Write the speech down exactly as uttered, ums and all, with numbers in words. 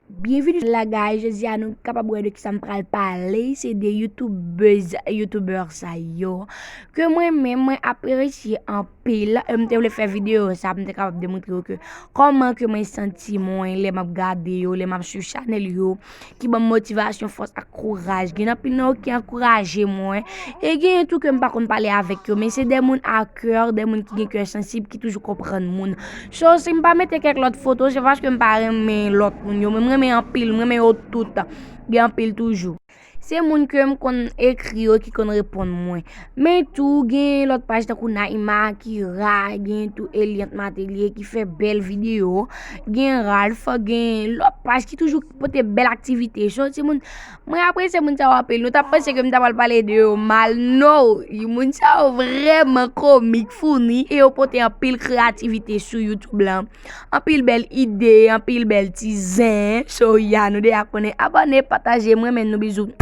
Byenvini la, guys. Jodi a nou kapab wè de kisa m pral pale, se de youtubers, youtubers sa yo ke mwen menm mwen apresye anpil. E m te vle fè videyo sa, m te kapab demontre yo ke kòman ke mwen santi mwen lè m ap gade yo, lè m ap swiv chanèl yo, ki ban m motivasyon, fòs ak kouraj. Gen anpil nan yo ki ankouraje mwen. E gen tou ke m pa konn pale avèk yo, men se de moun a kè, de moun ki gen kè sansib, ki toujou konprann moun. So, si m pa mete kèk lòt foto, se paske m pa renmen lòt moun yo, men m renmen anpil, m renmen yo tout. Gen anpil toujou. Se moun ke m konn ekri yo ki konn reponn mwen. Men tou, gen lòt paj tankou Naima, Kira, gen tou Eliante Matelier ki fè bèl videyo, gen Ralph, gen lòt paj ki toujou pote bèl aktivite. So, timoun, mwen apresye moun sa yo anpil. Nou t ap panse ke m ta pral pale de yo mal. No! Moun sa yo vrèman komik, funny, e yo pote anpil kreyativite sou YouTube lan. Anpil bèl ide, anpil bèl ti zen. So, ya, nou deja konnen. Abòne, pataje, mwen renmen nou, bizou.